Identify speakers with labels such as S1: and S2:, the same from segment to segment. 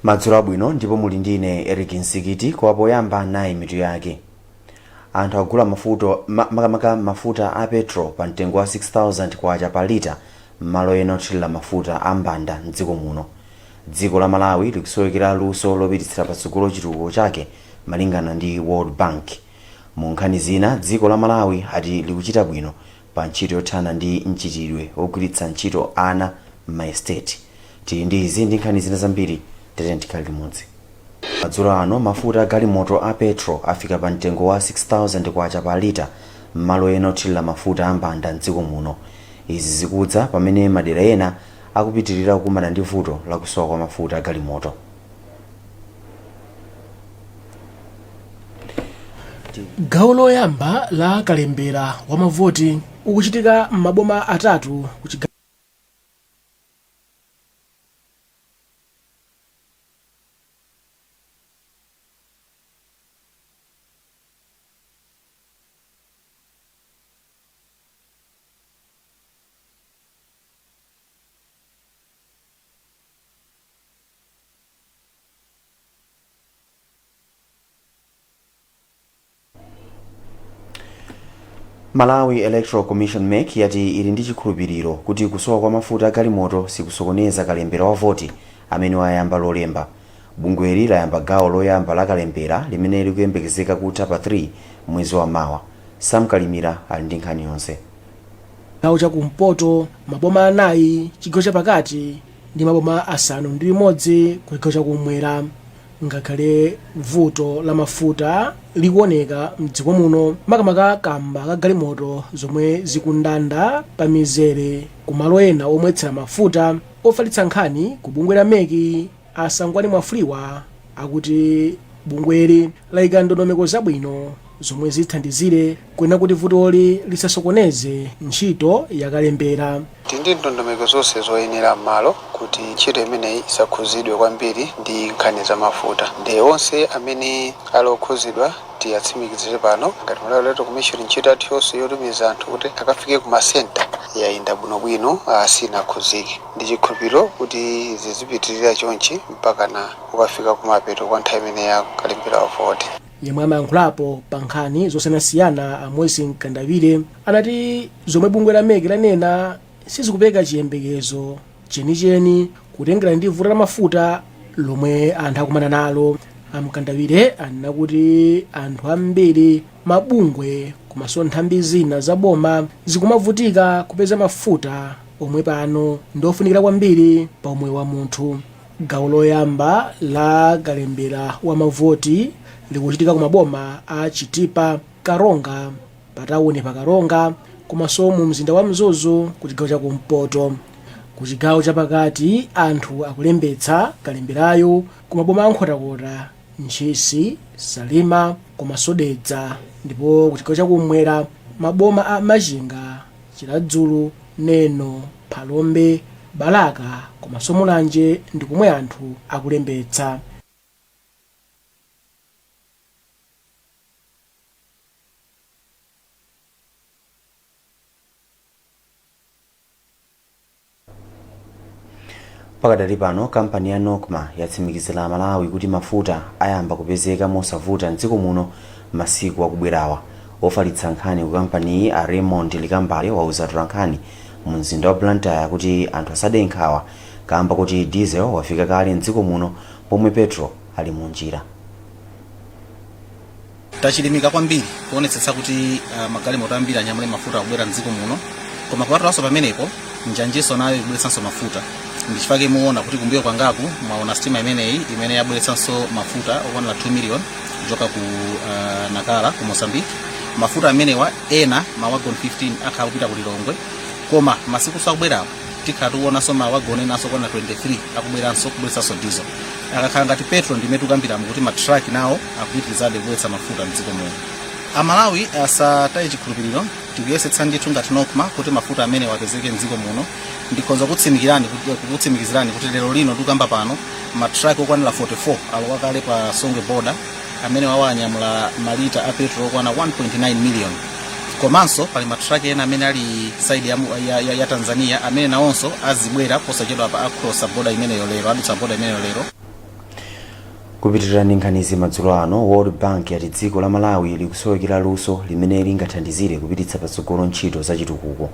S1: Madzulo abwino ndipo muli ndi ine Eric Nsikiti. Koma poyamba nayi mitu yake. Anthu agula makamaka mafuta a petrol pa mtengo wa 6000 kwacha pa lita m'malo ena othirira mafuta a mbanda mdziko muno. Dziko la Malawi likusowekera luso lopititsira patsogolo chitukuko chake malingana ndi World Bank. Mu nkhani zina, dziko la Malawi ati likuchita bwino pa ntchito yothana ndi mchitidwe wogwiritsa ntchito ana m'ma estate. Tili ndi izi ndi nkhani zina zambiri, tatiyeni tikhale limodzi. Madzulo ano, mafuta a galimoto a petrol afika pa mtengo wa 6000 kwacha pa lita m'malo ena othirira mafuta a mbanda mdziko muno. Izi zikudza pamene madera ena akupitilira kukumana ndi vuto la kusowa kwa mafuta a galimoto.
S2: Gawo loyamba la kalembera wa mavoti ukuchitika m'maboma atatu ku chigawo
S1: Malawi Electoral Commission mec yati ili ndi chikhulupiriro kuti kusowa kwa mafuta a galimoto sikusokoneza kalembera wa voti amene wayamba Lolemba. Bungweli layamba gawo loyamba la kalembera limene likuyembekezeka kutha pa 3 mwezi wa mawa. Sam Kalimira ali ndi nkhani yonse.
S2: Chigawo cha kumpoto maboma anayi, chigawo chapakati ndi maboma 6 ku chigawo chakumwera. Ngakhale vuto la mafuta likuoneka mdziko muno makamaka kamba ka galimoto zomwe zikundanda pa mizere ku malo ena omwetsera mafuta, ofalitsa nkhani ku bungwe la mec a Sangwani Mwafulirwa akuti bungweli laika ndondomeko zabwino zomwe zithandizire kuona kuti vutoli lisasokoneze ntchito yakalembera.
S3: Tili ndi ndondomeko zonse zoyenera m'malo kuti ntchito imeneyi isakhuzidwe kwambiri ndi nkhani za mafuta. Ndiye onse amene ali okhuzidwa tiyatsimikizire pano ngati Malawi Electoral Commission ntchito yathu yonse yotumiza anthu kuti akafike ku masenta yayenda bwinobwino, sinakhuzike. Ndi chikhulupiriro kuti zizipitirira chonchi mpakana kukafika kumapeto kwa nthawi imene ya kalembera wa voti.
S2: Yemwe amayankhulapo pa nkhani zosiyanasiyana a Moses Mkandawire anati zomwe bungwe la mec lanena sizikupereka chiyembekezo chenicheni kutengera ndi vuto la mafuta lomwe anthu akumana nalo. A Mkandawire anena kuti anthu ambiri, mabungwe komanso nthambi zina za boma zikumavutika kupeza mafuta omwe pano ndi ofunikira kwambiri pa umoyo wa munthu. Gawo loyamba la kalembera wa mavoti likuchitika ku maboma a Chitipa, Karonga, pa tawuni pa Karonga komanso mu mzinda wa Mzuzu ku chigawo cha kumpoto. Ku chigawo chapakati anthu akulembetsa kalemberayu ku maboma a Nkhotakota, Ntchisi, Salima komanso Dedza ndipo ku chigawo chakumwera maboma a Machinga, Chiradzulu, Neno, Phalombe, Balaka komanso Mulanje ndi komwe anthu akulembetsa.
S1: Pakadali pano, kampani ya Nocma yatsimikizira Amalawi kuti mafuta ayamba kupezeka mosavuta mdziko muno masiku akubwerawa. Ofalitsa nkhani ku kampaniyi a Raymond Likambale wauza atolankhani mu mzinda wa Blantyre kuti anthu asade nkhawa kamba koti diesel wafika kale mdziko muno pomwe petrol ali munjira.
S4: Tachilimika kwambiri kuonetsetsa kuti magalimoto ambiri anyamule mafuta akubwera mdziko muno, koma kupatulanso pamenepo, njanjinso nayo ikubweretsanso mafuta. Ndichifukwa muona kuti kumbuyo kwangaku mwaona sitima imeneyi imene yabweretsanso mafuta okwanira 2 million kuchoka ku Nacala ku Mozambique. Mafuta amenewa ena mawagon 15 akhala kupita ku Lilongwe, koma masiku akubwerawo tikhala tikuonanso mawagon enanso okwanira 23 akubweranso kubweretsanso diesel. Akakhala ngati petrol ndimene tikukambiramo kuti matruck nawo akupitirizabe kubweretsa mafuta mdziko muno. Amalawi asataye chikhulupiriro, tikuyesetsa ndithu ngati Nocma kuti mafuta amene apezeke mdziko muno. Ndikhoza kukutsimikizirani kuti lero lino tikukamba pano matruck okwanira 44 alowa kale pa Songwe border, amene wawa anyamula malita a petrol okwana 1.9 million. Komanso pali matruck ena amene ali side ya Tanzania amene nawonso azibwera posachedwa pa across border imeneyo lero, adutsa border imeneyo lero.
S1: Kupitirira ndi nkhanizi madzulo ano, World Bank yati dziko la Malawi likusowekera luso limene lingathandizire kupititsa patsogolo ntchito zachitukuko.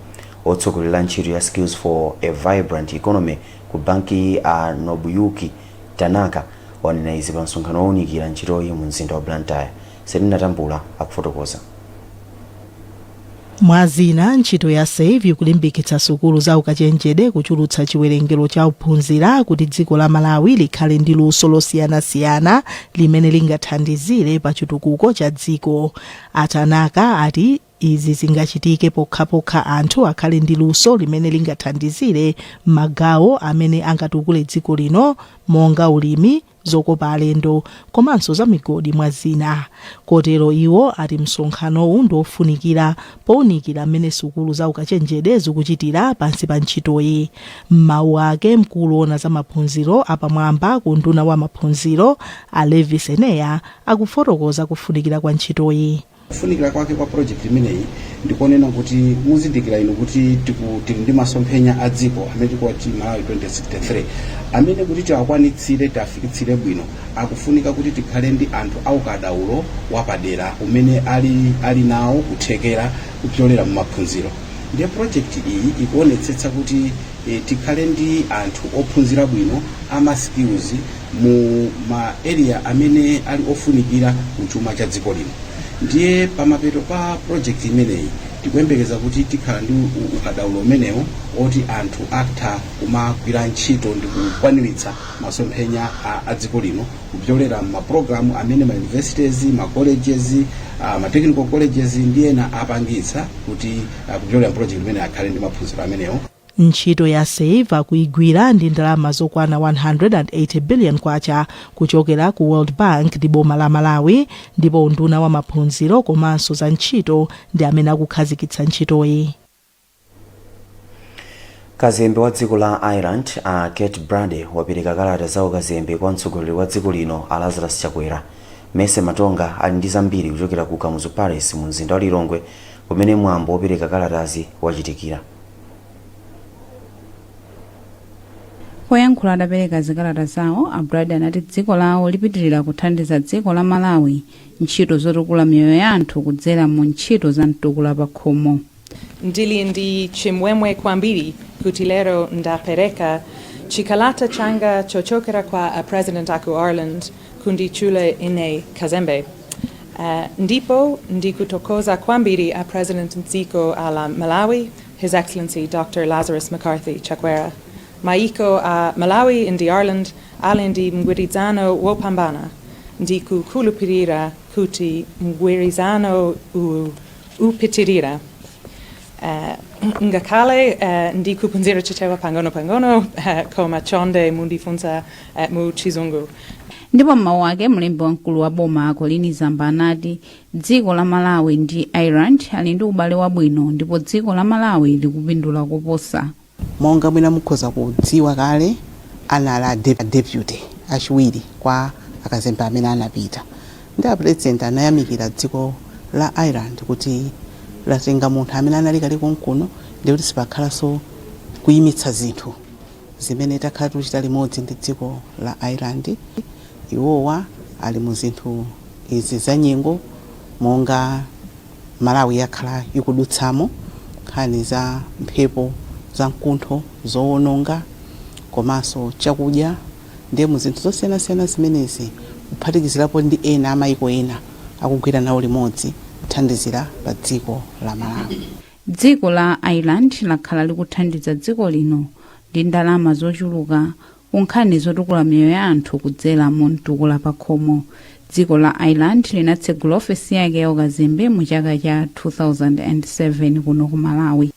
S1: Otsogolera ntchito ya Skills for a Vibrant Economy ku banki a Nobuyuki Tanaka wanena izi pa msonkhano wowunikira ntchitoyi mu mzinda wa Blantyre. Selina Tambula akufotokoza.
S5: Mwazina, ntchito ya SAVE ikulimbikitsa sukulu za ukachenjede kuchulutsa chiwerengero cha ophunzira kuti dziko la Malawi likhale ndi luso losiyanasiyana limene lingathandizire pa chitukuko cha dziko. Atanaka ati izi zingachitike pokhapokha anthu akhale ndi luso limene lingathandizire magawo amene angatukule dziko lino, monga ulimi, zokopa alendo komanso za migodi, mwa zina. Kotero iwo ati msonkhanowu ndiofunikira powunikira mmene sukulu za ukachenjede zikuchitira pansi pa ntchitoyi. M'mawu ake, mkulu woona za maphunziro apamwamba ku nduna wa maphunziro a Levis Eneya akufotokoza kufunikira kwa ntchitoyi.
S6: Kufunikira kwake kwa project imeneyi ndikonena kuti muzindikira inu kuti tili ndi masomphenya a dziko amene tikuwati Malawi 2063, amene kuti tiwakwanitsire, tiafikitsire bwino, akufunika kuti tikhale ndi anthu aukadaulo wapadera umene ali nawo kuthekera kupyolera mumaphunziro. Ndiye project iyi ikuonetsetsa kuti tikhale ndi anthu ophunzira bwino ama skills mu ma area amene ali ofunikira kuchuma cha dziko lino. Ndiye pamapeto pa project imeneyi tikuyembekeza kuti tikhala ndi ukadaulo umenewo oti anthu atha kumagwira ntchito ndi kukwaniritsa masomphenya a dziko lino kupyolera mapulogalamu amene ma universities, ma colleges, ma technical colleges ndi ena apangitsa kuti kupyolera project imene akhale ndi maphunziro amenewo.
S5: Ntchito ya SAVE akuigwira ndi ndalama zokwana 180 billion kwacha kuchokera ku World Bank ndi boma la Malawi, ndipo unduna wa maphunziro komanso za ntchito ndi amene akukhazikitsa ntchitoyi.
S1: Kazembe wa dziko la Ireland a Kate Brady wapereka kalata za ukazembe kwa mtsogoleri wa dziko lino a Lazarus Chakwera. Mese Matonga ali ndi zambiri kuchokera ku Kamuzu Palace mu mzinda wa Lilongwe, kumene mwambo wopereka kalatazi wachitikira.
S7: Poyankhula adapereka zikalata zawo, a Brady anati dziko lawo lipitirira kuthandiza dziko la Malawi ntchito zotukula miyoyo ya anthu kudzera mu ntchito za mtukula pa khomo.
S8: Ndili ndi chimwemwe kwambiri kuti lero ndapereka chikalata changa chochokera kwa a President aku Ireland kunditchula ine kazembe. Ndipo ndikuthokoza kwambiri a President mdziko la Malawi, His Excellency Dr. Lazarus McCarthy Chakwera. Maiko a Malawi ndi Ireland ali ndi mgwirizano wopambana. Ndikukhulupirira kuti mgwirizano uwu upitirira. Ngakhale ndikuphunzira Chichewa pang'ono pang'ono, koma chonde mundifunsa mu Chizungu.
S7: Ndipo m'mawu ake, mlembi wamkulu wa boma Colleen Zamba anati dziko la Malawi ndi Ireland ali ndi ubale wabwino ndipo dziko la Malawi likupindula koposa.
S9: Monga mwina mukhoza kudziwa kale, anali a deputy achiwiri kwa akazembe amene anapita, ndi a President anayamikira dziko la Ireland kuti latenga munthu amene anali kale konkuno, ndikuti sipakhalanso kuyimitsa zinthu zimene takhala tikuchita limodzi ndi dziko la Ireland. Iwowa ali mu zinthu izi za nyengo monga Malawi yakhala ikudutsamo, nkhani za mphepo za mkuntho zowononga komanso chakudya, ndiye mu zinthu zosiyanasiyana zimenezi, kuphatikizirapo ndi ena amayiko ena akugwira nawo limodzi kuthandizira pa dziko la Malawi.
S7: Dziko la Ireland lakhala likuthandiza dziko lino ndi ndalama zochuluka ku nkhani zotukula miyoyo ya anthu kudzera mu mtukula pa khomo. Dziko la Ireland linatsegula ofesi yake ya ukazembe mu chaka cha 2007 kuno ku Malawi.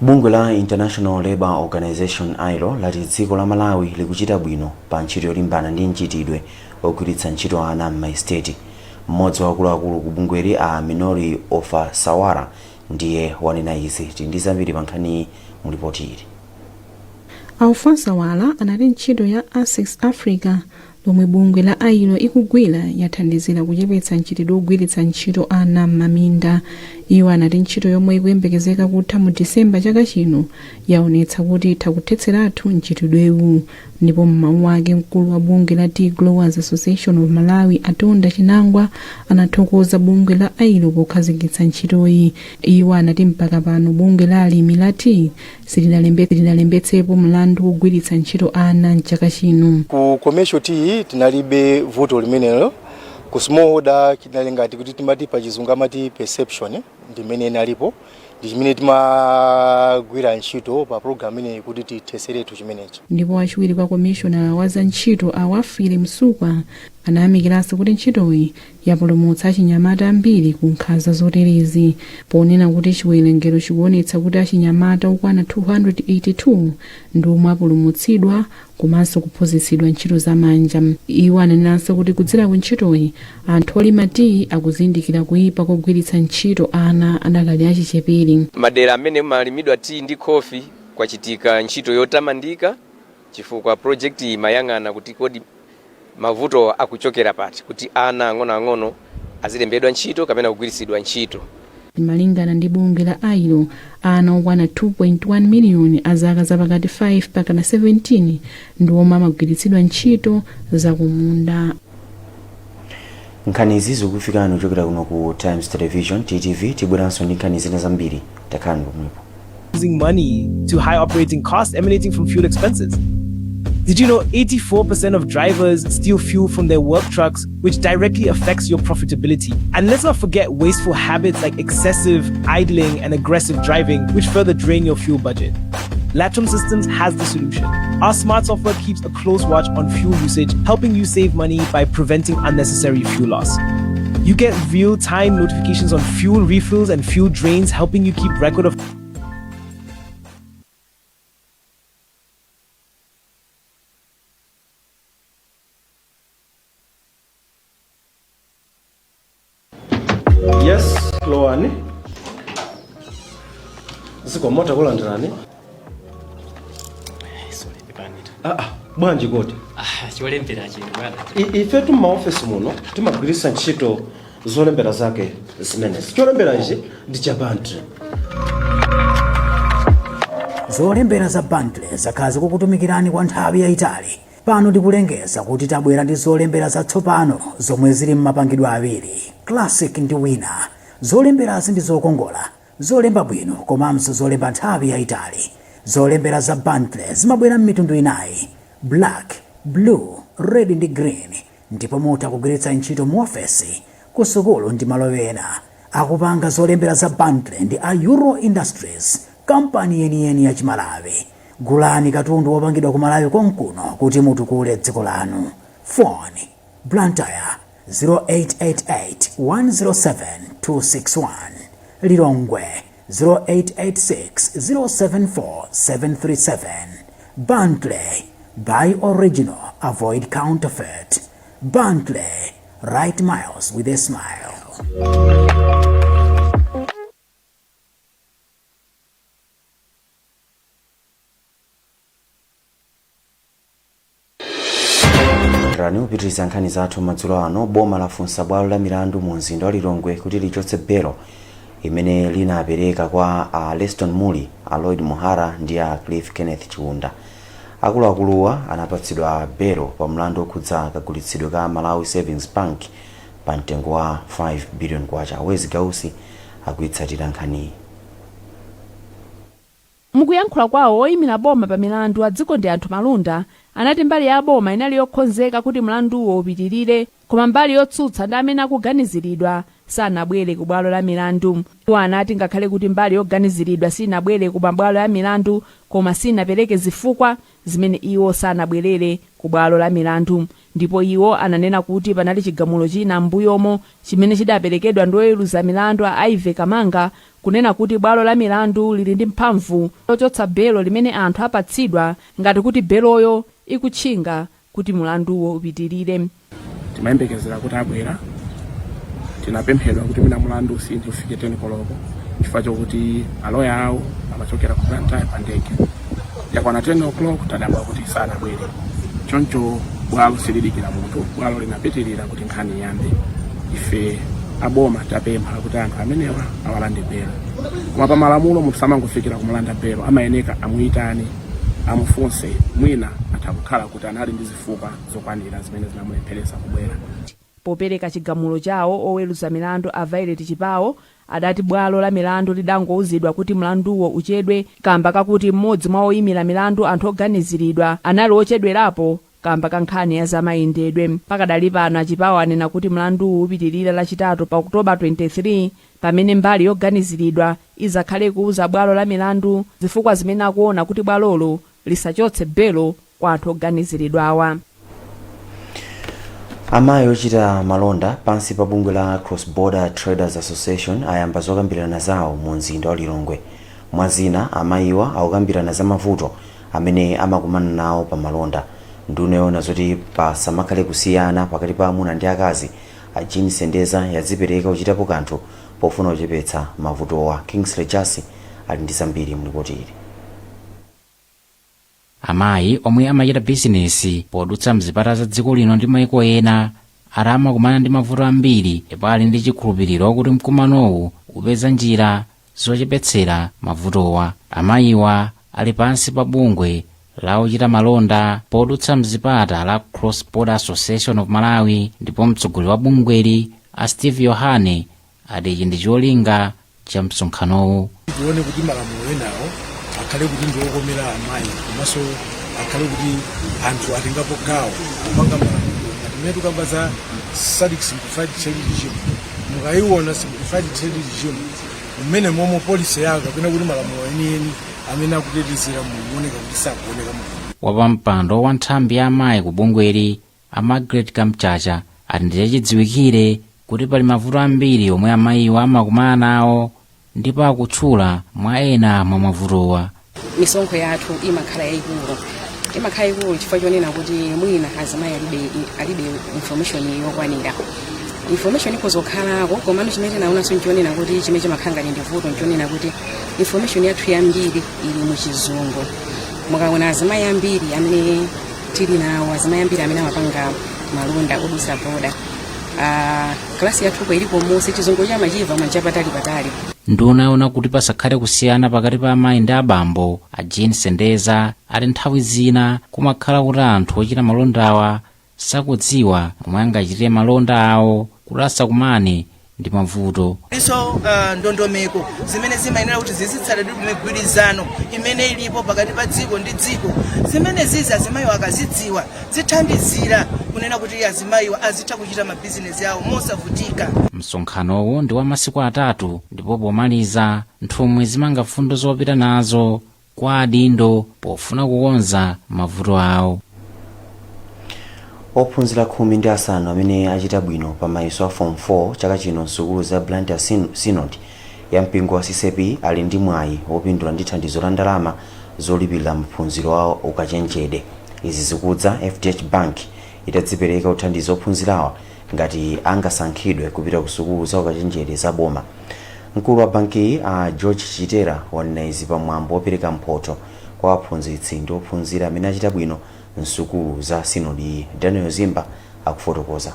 S1: Bungwe la International Labour Organization, ILO, lati dziko la Malawi likuchita bwino pa ntchito yolimbana ndi mchitidwe ogwiritsa ntchito ana m'maestate. Mmodzi wa akuluakulu ku bungweli a Minori Ogasawara ndiye wanena izi. Tili ndi zambiri pa nkhaniyi mu ripoti ili.
S10: Ogasawara anati ntchito ya Access Africa lomwe bungwe la ILO ikugwira yathandizira kuchepetsa mchitidwe ogwiritsa ntchito ana m'maminda. Iwo anati ntchito yomwe ikuyembekezeka kutha mu Disemba chaka chino yaonetsa kuti itha kuthetseratu mchitidwewu. Ndipo m'mawu ake, mkulu wa bungwe la Tea Growers Association of Malawi, Atonda Chinangwa, anathokoza bungwe la ILO pokhazikitsa ntchitoyi. Iwo anati mpaka pano bungwe la alimi la tea silinalembetsepo mlandu wogwiritsa ntchito ana mchaka chino.
S11: Ku commercial tea tinalibe vuto limenelo. Ku smallholder tinali ngati kuti timati pa Chizungu amati perception, ndimene inalipo, ndi chimene timagwira ntchito pa program imeneyi kuti titheseretu chimenechi.
S10: Ndipo wachiwiri kwa komishonala wa za ntchito, a Wafile Msukwa, anayamikiranso kuti ntchitoyi yapulumutsa achinyamata ambiri ku nkhanza zoterezi, ponena kuti chiwerengero chikuonetsa kuti achinyamata okwana 282 ndi omwe apulumutsidwa komanso kuphunzitsidwa ntchito zamanja. Iwo ananenanso kuti kudzera ku ntchitoyi, anthu olima tiyi akuzindikira kuyipa kogwiritsa ntchito ana adakali achichepere.
S12: Madera amene malimidwa tea ndi coffee kwachitika ntchito yotamandika, chifukwa project iyi imayang'ana kuti kodi mavuto akuchokera pati kuti ana ang'onoang'ono azilembedwa ntchito kapena kugwiritsidwa ntchito.
S10: Malingana ndi bungwe la ILO, ana okwana 2.1 miliyoni a zaka zapakati 5 mpakana 17 ndi omwe amagwiritsidwa ntchito zakumunda.
S1: Nkhani izi zikufikani kuchokera kuno ku Times Television, TTV. Tibweranso ndi nkhani zina zambiri, takhalani pomwepo.
S13: Losing money to high operating costs emanating from fuel expenses. Did you know 84% of drivers steal fuel from their work trucks, which directly affects your profitability? And let's not forget wasteful habits like excessive idling and aggressive driving, which further drain your fuel budget. Latron Systems has the solution. Our smart software keeps a close watch on fuel usage, helping you save money by preventing unnecessary fuel loss. You get real time notifications on fuel refills and fuel drains, helping you keep record of
S14: Yes, lowani. Zikomo, takulandirani. Ah, ah, bwanji kodi?
S15: Ah, cholembera chino, bwana.
S14: Ifetu m'maofesi muno timagwiritsa ntchito zolembera zake zimenezi. Cholembera ichi ndi cha Bentley.
S16: Zolembera za Bentley zakhala zikukutumikirani kwa nthawi yayitali. Pano tikulengeza kuti tabwera ndi zolembera zatsopano zomwe zili m'mapangidwe awiri, Classic ndi Winner. Zolemberazi ndi zokongola, zolemba bwino komanso zolemba nthawi yayitali. Zolembera za Bentley zimabwera m'mitundu inayi: black, blue, red ndi green, ndipo mutha kugwiritsa ntchito mu ofesi, ku sukulu ndi malo ena. Akupanga zolembera za Bentley ndi a Euro Industries, kampani yeniyeni ya Chimalawi. Gulani katundu wopangidwa ku Malawi konkuno kuti mutukule dziko lanu. Phone: Blantyre 0888 107 261, Lilongwe 0886 074 737. Bentley, buy original, avoid counterfeit. Bentley, write miles with a smile.
S1: Rani upitiriza nkhani zathu madzulo ano. Boma lafunsa bwalo la milandu mu mzinda wa Lilongwe kuti lichotse belo imene linapereka kwa a Leston Mulli, a Lloyd Muhara ndi a Cliff Kenneth Chiunda. Akuluakuluwa anapatsidwa belo pa mlandu okhudza kagulitsidwe ka Malawi Savings Bank pa mtengo wa 5 billion kwacha. Wezi Gausi akuitsatira nkhaniyi.
S17: Mukuyankhula kwawo, oyimira boma pa milandu, a Dzikondianthu Malunda, anati mbali ya boma inali yokonzeka kuti mlanduwo upitirire, koma mbali yotsutsa ndi amene akuganiziridwa sanabwere ku bwalo la milandu. Iwo anati ngakhale kuti mbali yoganiziridwa sinabwere ku mabwalo ya milandu, koma sinapereke zifukwa zimene iwo sanabwerere ku bwalo la milandu. Ndipo iwo ananena kuti panali chigamulo china m'mbuyomo chimene chidaperekedwa ndi oweruza milandu a Ivy Kamanga kunena kuti bwalo la milandu lili ndi mphamvu yochotsa belo limene anthu apatsidwa ngati kuti beloyo ikutchinga kuti mulanduwo upitirire.
S18: Timayembekezera kuti abwera. Tinapemphedwa kuti mwina mulandu usinthe ufike 10 koloko chifukwa chokuti aloya awo amachokera ku Blantyre pa ndege. Yakwana 10 o'clock, tadabwa kuti sanabwere. Choncho bwalo silidikira munthu, bwalo linapitirira kuti nkhani iyambe. Ife Aboma tapempha kuti anthu amenewa awalande belo, koma pa malamulo munthu samangofikira kumulanda belo, amayeneka amuyitane, amufunse. Mwina atha kukhala kuti anali ndi zifukwa zokwanira zimene zinamulepheresa kubwera.
S17: Popereka chigamulo chawo, oweruza milandu a Violet Chipawo adati bwalo la milandu lidangowuzidwa kuti mlanduwo uchedwe kamba kakuti mmodzi mwa oyimira milandu anthu oganiziridwa anali ochedwerapo kamba ka nkhani ya zamayendedwe. Pakadali pano, Achipawo anena kuti mlanduwu upitirira Lachitatu pa Okutoba 23, pamene mbali yoganiziridwa izakhale kuuza bwalo la milandu zifukwa zimene akuona kuti bwalolo lisachotse belo kwa anthu oganiziridwawa.
S1: Amayi ochita malonda pansi pa bungwe la Cross Border Traders Association ayamba zokambirana zawo mu mzinda wa Lilongwe. Mwazina, amayiwa akukambirana za mavuto amene amakumana nawo pa malonda. Nduna yoona zoti pasamakhale kusiyana pakati pa amuna ndi akazi, a Jean Sendeza, yadzipereka kuchitapo kanthu pofuna kuchepetsa mavutowa. Kingsley Jasi ali ndi zambiri mlipoti ili.
S19: Amayi omwe amachita bizinesi podutsa mzipata za dziko lino ndi maiko ena ati amakumana ndi mavuto ambiri, ndipo ali ndi chikhulupiriro kuti mkumanowu upeza njira zochepetsera mavutowa. Amayiwa ali pansi pa bungwe la ochita malonda podutsa mzipata la Cross Border Association of Malawi, ndipo mtsogoleri wa bungweli, a Steve Yohane, ati ichi ndi cholinga cha msonkhanowu.
S20: Tione kuti malamulo enawo akhale kuti ndi okomera amayi, komanso akhale kuti anthu atengapo gawo kupanga malamulo, ngati mmene tikamba za SADC Simplified Trade Regime. Mukayiona Simplified Trade Regime, mmene momwe policy yake kapena kuti malamulo enieni amene akutetezera muoneka kuti sakuoneka mu.
S19: Wapampando wa nthambi ya amayi ku bungweli, a Margaret Kamchacha, ati ndi chachidziwikire kuti pali mavuto ambiri omwe amayiwa amakumana nawo, ndipo akutchula mwa ena mwa mavutowa.
S21: Misonkho yathu imakhala yayikulu, imakhala yayikulu chifukwa chonena kuti mwina azimayi alibe information yokwanira. Information ikhoza kukhalako, komano chimene tinaonanso nchonena kuti chimene chimakhala ngati ndi vuto nchonena kuti information yathu yambiri ili muchizungu. Mukaona azimayi ambiri amene tili nawo, azimayi ambiri amene amapanga malonda odutsa boda, kalasi yathuko iliko monse chizungu chamachiva manja patali patali.
S19: Nduna yoona kuti pasakhale kusiyana pakati pa amayi ndi abambo, a Jean Sendeza, ati nthawi zina kumakhala kuti anthu ochita malondawa sakudziwa momwe angachitire malonda awo kuti asakumane ndi mavuto.
S22: Iso ndondomeko zimene zimayenera kuti zizitsatidwa, migwirizano imene ilipo pakati pa dziko ndi dziko, zimene zizi azimayiwo akazidziwa zithandizira kunena kuti azimayiwo azitha kuchita mabizinesi awo mosavutika.
S19: Msonkhanowu ndi wa masiku 3, ndipo pomaliza nthumwi zimanga fundo zopita nazo kwa adindo pofuna kukonza mavuto awo.
S1: Ophunzira 15 amene achita bwino pa mayeso a Form 4 chaka chino msukulu za Blantyre Synod ya mpingo wa CCAP ali ndi mwayi wopindula ndi thandizo la ndalama zolipirira maphunziro awo ukachenjede. Izi zikudza FDH Bank itadzipereka kuthandiza ophunzirawa ngati angasankhidwe kupita ku sukulu za ukachenjede za boma. Mkulu wa bankiyi, a George Chitera, wanena izi pa mwambo wopereka mphotho kwa aphunzitsi ndi ophunzira amene achita bwino msukulu za sinodiyi. Daniel Zimba akufotokoza.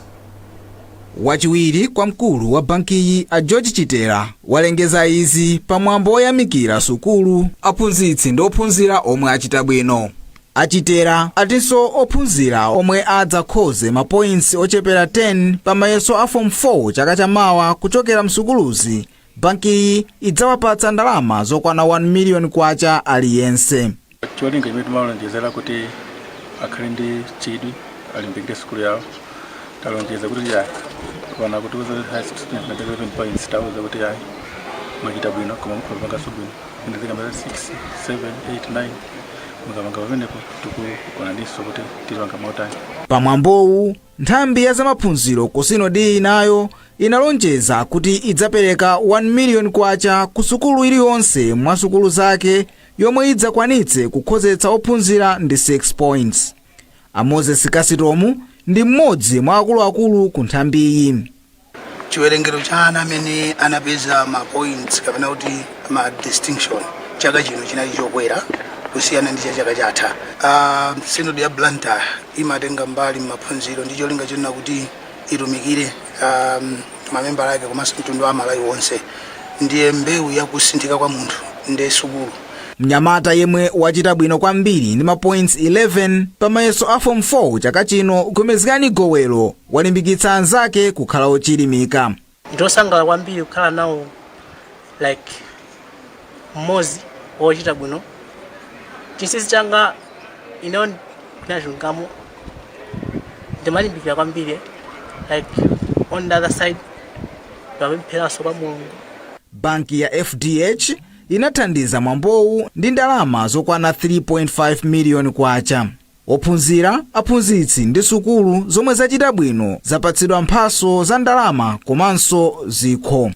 S23: Wachiwiri kwa mkulu wa bankiyi, a George Chitera, walengeza izi pamwambo woyamikira sukulu, aphunzitsi ndi ophunzira omwe achita bwino. Achitera atinso ophunzira omwe adzakhoze mapoints ochepera 10 pa mayeso a Form 4 chaka chamawa kuchokera msukuluzi, bankiyi idzawapatsa ndalama zokwana 1 million kwacha aliyense.
S24: Cholinga chimene timalonjezera kuti akhale ndi chidwi, alimbikire sukulu yawo. Talonjeza kuti ya pana kuti uza highest student na 11 points, tauza kuti yayi, mwachita bwino, koma mukhoza kupanganso bwino ndizikamba 6, 7, 8, 9. Mukapanga pamenepo, tikuonaninso kuti tilipanga motani.
S23: Pamwambowu, nthambi ya zamaphunziro ku sinodi nayo inalonjeza kuti idzapereka 1 million kwacha ku sukulu iliyonse mwa sukulu zake yomwe idzakwanitse kukhozetsa ophunzira ndi 6 points. A Moses Kasitomu ndi mmodzi mwa akuluakulu ku nthambiyi.
S25: Chiwerengero cha ana amene anapeza ma points kapena kuti ma distinction chaka chino chinali chokwera kusiyana ndi cha chaka chatha. Synod ya Blantyre imatenga mbali m'maphunziro ndi cholinga chonena kuti itumikire Mamembala ake komanso mtundu wa Malawi wonse, ndiye mbewu yakusinthika kwa munthu ndiye sukulu.
S23: Mnyamata yemwe wachita bwino kwambiri ndi ma points 11 pa mayeso a Form 4 chaka chino, Gomezgani Gowelo, walimbikitsa anzake kukhala ochilimika.
S2: Ndiosangalala kwambiri kukhala nawo like mmodzi wochita bwino. Chinsinsi changa ineyo ndinachilungamo, ndimalimbikira kwambiri, like on the other side ndimapempheranso kwa Mulungu.
S23: Banki ya FDH inathandiza mwambowu ndi ndalama zokwana 3.5 miliyoni kwacha. Ophunzira, aphunzitsi ndi sukulu zomwe zachita bwino zapatsidwa mphaso za ndalama komanso zikho.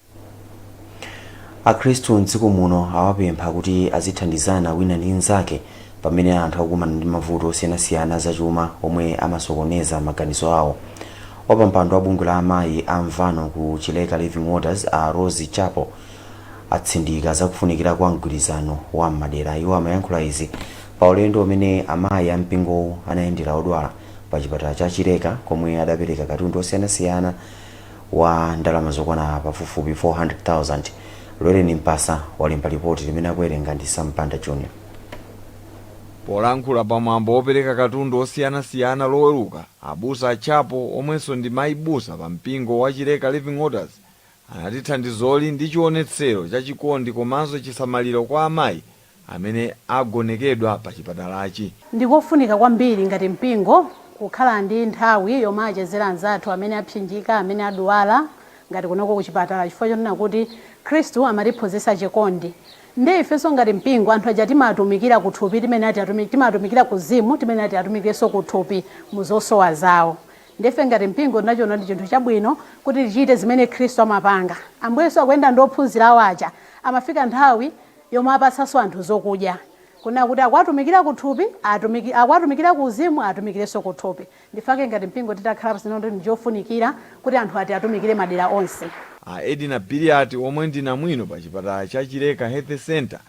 S1: Akhristu mdziko muno awapempha kuti azithandizana wina ndi mnzake pamene anthu akukumana ndi mavuto osiyanasiyana zachuma omwe amasokoneza maganizo awo. Wapampando wa bungwe la amayi amvano ku Chileka Living Waters, a Rose Chapo, atsindika zakufunikira kwa mgwirizano wa m'madera. Iwo amayankhula izi pa ulendo umene amayi a mpingowu anayendera odwala pa chipatala cha Chileka, komwe adapereka katundu osiyanasiyana wa ndalama zokwana pafupifupi 400,000. Lwereni Mpasa walemba ripoti limene akuwerenga ndi Sampanda Junior.
S3: Polankhula pamwambo wopereka katundu osiyanasiyana Loweruka, abusa Achapo, omwenso ndi mayi busa pa mpingo wa Chileka Living Waters, anati thandizoli ndi chionetsero cha chikondi komanso chisamaliro kwa amayi amene agonekedwa pa chipatalachi.
S4: Ndikofunika kwambiri ngati mpingo kukhala ndi nthawi yomwe achezera anzathu amene apsinjika, amene adwala, ngati kunoko kuchipatala, chifukwa chonena kuti Khristu amatiphunzitsa chikondi. Ndi ifenso ngati mpingo, anthu aja timatumikira kuthupi, timene ati timatumikira kuzimu, timene ati atumikirenso kuthupi mu zosowa zawo. Ndife ngati mpingo tinachiona ndi chinthu chabwino kuti tichite zimene Khristu amapanga. Ambuye Yesu akuyenda ndi ophunzira awo aja, amafika nthawi yomwe apatsanso anthu zokudya, kunena kuti akuwatumikira kuthupi, akuwatumikira kuuzimu, atumikirenso kuthupi. Ndifake ngati mpingo titakhala pasino ndi chofunikira kuti anthu ati atumikire madera onse.
S3: A Edina Biliati, omwe ndi namwino pa chipatala cha Chileka Health Center,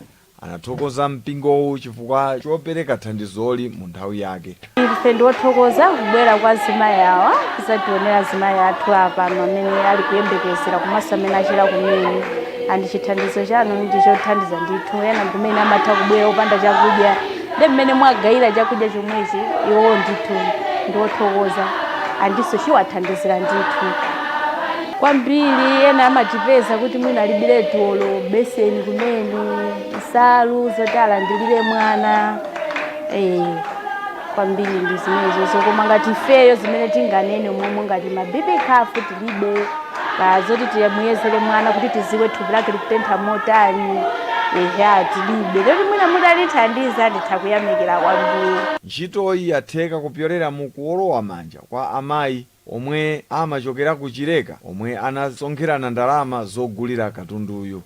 S3: anathokoza mpingowu chifukwa chopereka thandizoli mu nthawi yake.
S5: Ife ndiwothokoza kubwera kwa azimayi awa kuzationera azimayi athu apano amene ali kuyembekezera komanso amene achira kumene, and chithandizo chanu ndi chothandiza ndithu. Ena kumene amatha kubwera opanda chakudya, ndi mmene mwagayira chakudya chomwechi, iwowo ndithu ndiwothokoza, andinso chiwathandizira ndithu kwambiri. Ena amatipeza kuti mwina alibire tulo, beseni kumene, nsalu zoti alandilire mwana, kwambiri ndi zimenezo. Koma ngati ifeyo zimene tinganene momwe ngati ma BP cuff tilibe, ka zoti tiyamuyezere mwana kuti tiziwe thupi lake likutentha motani, eya, tilibe. Loti mwina mutalithandiza, nditha kuyamikira kwambiri.
S3: Ntchitoyi yatheka kupyolera mu kuwolowa manja kwa amayi omwe amachokera ku Chileka, omwe anasonkherana ndalama zogulira katunduyu.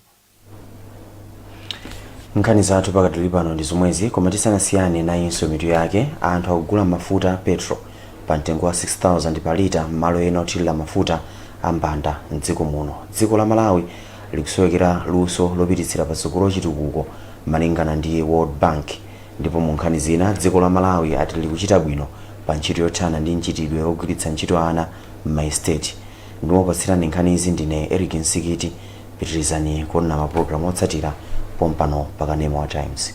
S1: Nkhani zathu pakadali pano ndi zomwezi, koma tisanasiyane nayinso mitu yake. Anthu akugula mafuta petrol pa mtengo wa 6000 pa lita m'malo ena othirira mafuta a mbanda mdziko muno. Dziko la Malawi likusowekera luso lopititsira patsogolo chitukuko malingana ndi World Bank. Ndipo mu nkhani zina, dziko la Malawi ati likuchita bwino pa ntchito yothana ndi mchitidwe wogwiritsa ntchito ana m'maestate. Ndimopatsirani nkhanizi ndine Eric Nsikiti. Pitirizani kuonera mapulogalamu otsatira pompano pa kanema wa Times.